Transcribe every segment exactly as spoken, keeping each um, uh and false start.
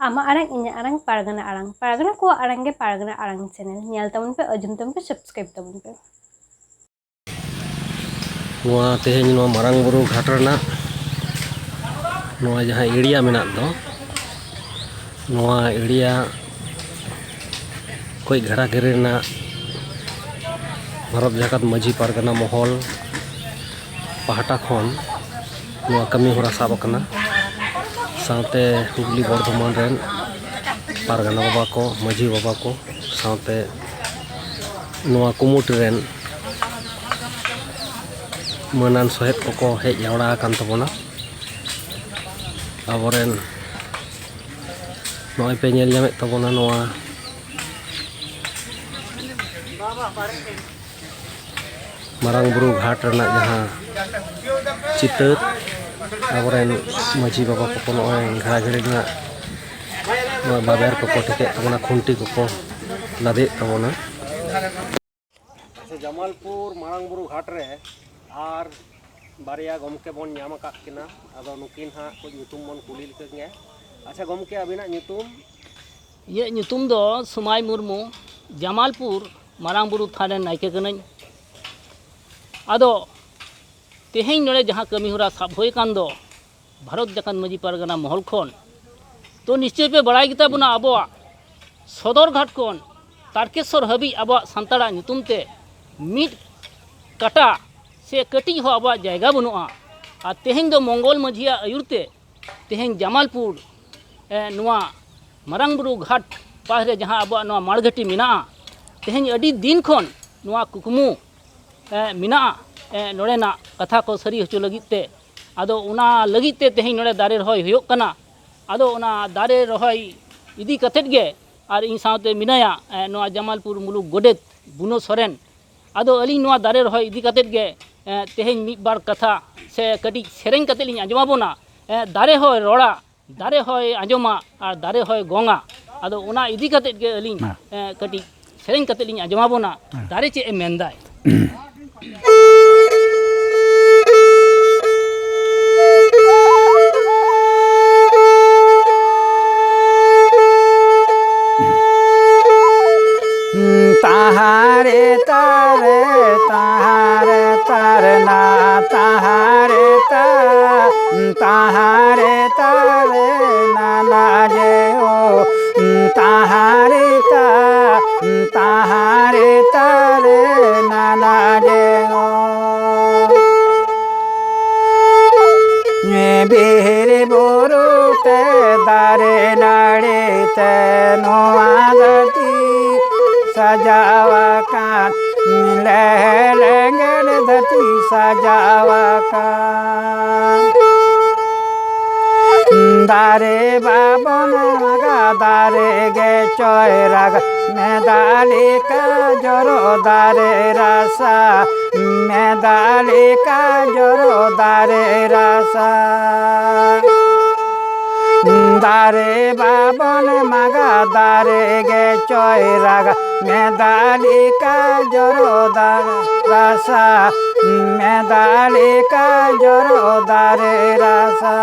ᱟᱢᱟᱜ ᱟᱲᱟᱝ, ᱤᱧᱟᱹᱜ ᱟᱲᱟᱝ, ᱯᱟᱨᱜᱟᱱᱟ ᱟᱲᱟᱝ᱾ ᱯᱟᱨᱜᱟᱱᱟ ᱠᱚᱣᱟᱜ ᱟᱲᱟᱝ ᱜᱮ ᱯᱟᱨᱜᱟᱱᱟ ᱟᱲᱟᱝ ᱪᱮᱱᱮᱞ᱾ ᱧᱮᱞ ᱛᱟᱵᱚᱱ ᱯᱮ, ᱟᱸᱡᱚᱢ ᱛᱟᱵᱚᱱ ᱯᱮ, ᱥᱟᱵᱥᱠᱨᱟᱭᱤᱵ ᱛᱟᱵᱚᱱ ᱯᱮ᱾ ᱱᱚᱣᱟ ᱛᱮᱦᱮᱧ ᱱᱚᱣᱟ ᱢᱟᱨᱟᱝ ᱵᱩᱨᱩ ᱜᱷᱟᱴ ᱨᱮᱱᱟᱜ ᱱᱚᱣᱟ ᱡᱟᱦᱟᱸ ᱮᱲᱤᱭᱟ ᱢᱮᱱᱟᱜ ᱫᱚ, ᱱᱚᱣᱟ ᱮᱲᱤᱭᱟ ᱠᱚᱭ ᱜᱷᱮᱨᱟ ᱜᱷᱮᱨᱤ ᱨᱮᱱᱟᱜ ᱵᱷᱟᱨᱚᱛ ᱡᱟᱠᱟᱛ ᱢᱟᱹᱡᱷᱤ ᱯᱟᱨᱜᱟᱱᱟ ᱢᱚᱦᱚᱞ ᱯᱟᱦᱴᱟ ᱠᱷᱚᱱ ᱱᱚᱣᱟ ᱠᱟᱹᱢᱤ ᱦᱚᱨᱟ ᱥᱟᱵ ᱟᱠᱟᱱᱟ᱾ ᱥᱟᱶᱛᱮ ᱦᱩᱜᱽᱞᱤ ᱵᱚᱨᱫᱷᱚᱢᱟᱱ ᱨᱮᱱ ᱯᱟᱨᱜᱟᱱᱟ ᱵᱟᱵᱟ ᱠᱚ, ᱢᱟᱹᱡᱷᱤ ᱵᱟᱵᱟ ᱠᱚ, ᱥᱟᱶᱛᱮ ᱱᱚᱣᱟ ᱠᱩᱢᱩᱴ ᱨᱮᱱ ᱢᱟᱹᱱᱟᱱ ᱥᱚᱦᱮᱫ ᱠᱚᱠᱚ ᱦᱮᱡ ᱡᱟᱣᱨᱟ ᱟᱠᱟᱱ ᱛᱟᱵᱚᱱᱟ᱾ ᱟᱵᱚᱨᱮᱱ ᱱᱚᱜᱼᱚᱭ ᱯᱮ ᱧᱮᱞ ᱧᱟᱢᱮᱫ ᱛᱟᱵᱚᱱᱟ ᱱᱚᱣᱟ ᱢᱟᱨᱟᱝ ᱵᱩᱨᱩ ᱜᱷᱟᱴ ᱨᱮᱱᱟᱜ ᱡᱟᱦᱟᱸ ᱪᱤᱛᱟᱹᱨ, ᱟᱵᱚᱨᱮᱱ ᱢᱟᱹᱡᱷᱤ ᱵᱟᱵᱟ ᱠᱚᱠᱚ ᱱᱚᱜᱼᱚᱭ ᱜᱷᱮᱲᱟ ᱜᱷᱮᱲᱤ ᱨᱮᱱᱟᱜ ᱱᱚᱣᱟ ᱵᱟᱵᱮᱨ ᱠᱚᱠᱚ ᱴᱷᱤᱠᱮᱫ ᱛᱟᱵᱚᱱᱟ, ᱠᱷᱩᱱᱴᱤ ᱠᱚᱠᱚ ᱞᱟᱫᱮᱭᱮᱫ ᱛᱟᱵᱚᱱᱟ᱾ ᱟᱪᱪᱷᱟ, ᱡᱟᱢᱟᱞᱯᱩᱨ ᱢᱟᱨᱟᱝ ᱵᱩᱨᱩ ᱜᱷᱟᱴ ᱨᱮ ᱟᱨ ᱵᱟᱨᱭᱟ ᱜᱚᱢᱠᱮ ᱵᱚᱱ ᱧᱟᱢ ᱟᱠᱟᱫ ᱠᱤᱱᱟ᱾ ᱟᱫᱚ ᱱᱩᱠᱤᱱ ᱦᱟᱸᱜ ᱠᱟᱹᱡ ᱧᱩᱛᱩᱢ ᱵᱚᱱ ᱠᱩᱞᱤ ᱞᱮᱠᱚ ᱜᱮ᱾ ᱟᱪᱪᱷᱟ ᱜᱚᱢᱠᱮ, ᱟᱹᱵᱤᱱᱟᱜ ᱧᱩᱛᱩᱢ? ᱤᱧᱟᱹᱜ ᱧᱩᱛᱩᱢ ᱫᱚ ᱥᱩᱢᱟᱭ ᱢᱩᱨᱢᱩ, ᱡᱟᱢᱟᱞᱯᱩᱨ ᱢᱟᱨᱟᱝ ᱵᱩᱨᱩ ᱛᱷᱟᱱ ᱨᱮᱱ ᱱᱟᱭᱠᱮ ᱠᱟᱹᱱᱟᱹᱧ᱾ ᱟᱫᱚ ᱛᱮᱦᱮᱧ ᱱᱚᱰᱮ ᱡᱟᱦᱟᱸ ᱠᱟᱹᱢᱤ ᱦᱚᱨᱟ ᱥᱟᱵ ᱦᱩᱭ ᱟᱠᱟᱱ ᱫᱚ ᱵᱷᱟᱨᱚᱛ ᱡᱟᱠᱟᱛ ᱢᱟᱹᱡᱷᱤ ᱯᱟᱨᱜᱟᱱᱟ ᱢᱚᱦᱚᱞ ᱠᱷᱚᱱ, ᱛᱚ ᱱᱤᱥᱪᱚᱭ ᱯᱮ ᱵᱟᱲᱟᱭ ᱜᱮᱛᱟ ᱵᱚᱱᱟ ᱟᱵᱚᱣᱟᱜ ᱥᱚᱫᱚᱨ ᱜᱷᱟᱴ ᱠᱷᱚᱱ ᱛᱟᱨᱠᱮᱥᱥᱚᱨ ᱦᱟᱹᱵᱤᱡ ᱟᱵᱚᱣᱟᱜ ᱥᱟᱱᱛᱟᱲᱟᱜ ᱧᱩᱛᱩᱢ ᱛᱮ ᱢᱤᱫ ᱠᱟᱴᱟ ᱥᱮ ᱠᱟᱹᱴᱤᱡ ᱦᱚᱸ ᱟᱵᱚᱣᱟᱜ ᱡᱟᱭᱜᱟ ᱵᱟᱹᱱᱩᱜᱼᱟ᱾ ᱟᱨ ᱛᱮᱦᱮᱧ ᱫᱚ ᱢᱚᱝᱜᱚᱞ ᱢᱟᱹᱡᱷᱤᱭᱟᱜ ᱟᱹᱭᱩᱨ ᱛᱮ ᱛᱮᱦᱮᱧ ᱡᱟᱢᱟᱞᱯᱩᱨ, ᱮ, ᱱᱚᱣᱟ ᱢᱟᱨᱟᱝ ᱵᱩᱨᱩ ᱜᱷᱟᱴ ᱯᱟᱥ ᱨᱮ ᱡᱟᱦᱟᱸ ᱟᱵᱚᱣᱟᱜ ᱱᱚᱣᱟ ᱢᱟᱲᱜᱷᱟᱹᱴᱤ ᱢᱮᱱᱟᱜᱼᱟ, ᱛᱮᱦᱮᱧ ᱟᱹᱰᱤ ᱫᱤᱱ ᱠᱷᱚᱱ ᱱᱚᱣᱟ ᱠᱩᱠᱢᱩ, ᱮ, ᱢᱮᱱᱟᱜᱼᱟ᱾ ᱮ, ᱱᱚᱰᱮᱱᱟᱜ ᱠᱟᱛᱷᱟ ᱠᱚ ᱥᱟᱹᱨᱤ ᱦᱚᱪᱚ ᱞᱟᱹᱜᱤᱫ ᱛᱮ, ᱟᱫᱚ ᱚᱱᱟ ᱞᱟᱹᱜᱤᱫ ᱛᱮ ᱛᱮᱦᱮᱧ ᱱᱚᱰᱮ ᱫᱟᱨᱮ ᱨᱚᱦᱚᱭ ᱦᱩᱭᱩᱜ ᱠᱟᱱᱟ᱾ ᱟᱫᱚ ᱚᱱᱟ ᱫᱟᱨᱮ ᱨᱚᱦᱚᱭ ᱤᱫᱤ ᱠᱟᱛᱮᱫ ᱜᱮ ᱟᱨ ᱤᱧ ᱥᱟᱶᱛᱮ ᱢᱮᱱᱟᱭᱟ, ᱮ, ᱱᱚᱣᱟ ᱡᱟᱢᱟᱞᱯᱩᱨ ᱢᱩᱞᱩᱠ ᱜᱚᱰᱮᱛ ᱵᱩᱱᱚ ᱥᱚᱨᱮᱱ᱾ ᱟᱫᱚ ᱟᱹᱞᱤᱧ ᱱᱚᱣᱟ ᱫᱟᱨᱮ ᱨᱚᱦᱚᱭ ᱤᱫᱤ ᱠᱟᱛᱮᱫ ᱜᱮ, ᱮ, ᱛᱮᱦᱮᱧ ᱢᱤᱫ ᱵᱟᱨ ᱠᱟᱛᱷᱟ ᱥᱮ ᱠᱟᱹᱴᱤᱡ ᱥᱮᱨᱮᱧ ᱠᱟᱛᱮᱫ ᱞᱤᱧ ᱟᱸᱡᱚᱢ ᱟᱵᱚᱱᱟ᱾ ᱮ, ᱫᱟᱨᱮ ᱦᱚᱸᱭ ᱨᱚᱲᱟ, ᱫᱟᱨᱮ ᱦᱚᱸᱭ ᱟᱸᱡᱚᱢᱟ ᱟᱨ ᱫᱟᱨᱮ ᱦᱚᱸᱭ ᱜᱚᱝᱟ᱾ ᱟᱫᱚ ᱚᱱᱟ ᱤᱫᱤ ᱠᱟᱛᱮᱫ ᱜᱮ ᱟᱹᱞᱤᱧ, ᱦᱮᱸ᱾ ᱮ, ᱠᱟᱹᱴᱤᱡ ᱥᱮᱨᱮᱧ ᱠᱟᱛᱮᱫ ᱞᱤᱧ ᱟᱸᱡᱚᱢ ᱟᱵᱚᱱᱟ, ᱦᱮᱸ᱾ ᱫᱟᱨᱮ ᱪᱮᱫ ᱮ ᱢᱮᱱᱫᱟᱭ᱾ ᱛᱟᱦᱟᱨᱮ ᱛᱟᱨᱮ, ᱛᱟᱦᱟᱨᱮ ᱛᱟᱨᱮ ᱱᱟ, ᱛᱟᱦᱟᱨᱮ ᱛᱟ, ᱛᱟᱦᱟᱨᱮ ᱛᱟᱨᱮ ᱱᱟᱱᱟ ᱡᱮ ᱳ, ᱛᱟᱦᱟᱨᱮ ᱛᱟ, ᱛᱟᱦᱟᱨᱮ ᱛᱟᱨᱮ ᱱᱟᱱᱟ ᱡᱮ ᱳ᱾ ᱵᱤᱨ ᱵᱩᱨᱩ ᱛᱮ ᱫᱟᱨᱮ ᱱᱟᱹᱲᱤ ᱛᱮ ᱱᱚᱣᱟ ᱫᱷᱟᱹᱨᱛᱤ ᱥᱟᱡᱟᱣ ᱟᱠᱟᱱ, ᱞᱮᱦᱮ ᱞᱮᱸᱜᱮᱫ ᱫᱷᱟᱹᱨᱛᱤ ᱥᱟᱡᱟᱣ ᱟᱠᱟᱱ᱾ ᱫᱟᱨᱮ ᱵᱟᱵᱚᱱ ᱢᱟᱜᱟ, ᱫᱟᱨᱮ ᱜᱮ ᱪᱚᱭ ᱨᱟᱜᱟ, ᱢᱮᱫᱟᱞᱤ ᱠᱟ ᱡᱚᱨᱚ ᱫᱟᱨᱮ ᱨᱟᱥᱟ, ᱢᱮᱫᱟᱞᱤ ᱠᱟ ᱡᱚᱨᱚ ᱫᱟᱨᱮ ᱨᱟᱥᱟ᱾ ᱫᱟᱨᱮ ᱵᱟᱵᱚᱱ ᱢᱟᱜᱟ, ᱫᱟᱨᱮ ᱜᱮ ᱪᱚᱭ ᱨᱟᱜᱟ, ᱢᱮᱫᱟᱞᱤ ᱠᱟ ᱡᱚᱨᱚ ᱫᱟᱨᱮ ᱨᱟᱥᱟ, ᱢᱮᱫᱟᱞᱤ ᱠᱟ ᱡᱚᱨᱚ ᱫᱟᱨᱮ ᱨᱟᱥᱟ᱾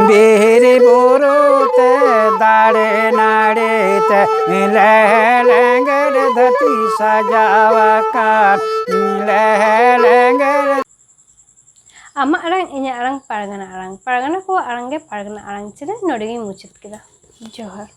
ᱵᱤᱨ ᱵᱩᱨᱩ ᱛᱮ ᱫᱟᱨᱮ ᱱᱟᱹᱲᱤ ᱛᱮ ᱞᱮᱦᱮ ᱞᱮᱸᱜᱮᱫ ᱫᱷᱟᱹᱨᱛᱤ ᱥᱟᱡᱟᱣ ᱟᱠᱟᱱ, ᱞᱮᱦᱮ ᱞᱮᱸᱜᱮᱫ᱾ ᱟᱢᱟᱜ ᱟᱲᱟᱝ, ᱤᱧᱟᱹᱜ ᱟᱲᱟᱝ, ᱯᱟᱨᱜᱟᱱᱟ ᱟᱲᱟᱝ, ᱯᱟᱨᱜᱟᱱᱟ ᱠᱚᱣᱟᱜ ᱟᱲᱟᱝ ᱜᱮ ᱯᱟᱨᱜᱟᱱᱟ ᱟᱲᱟᱝ ᱪᱮᱱᱮᱞ ᱱᱚᱰᱮ ᱜᱤᱧ ᱢᱩᱪᱟᱹᱫ ᱠᱮᱫᱟ᱾ ᱡᱚᱦᱟᱨ᱾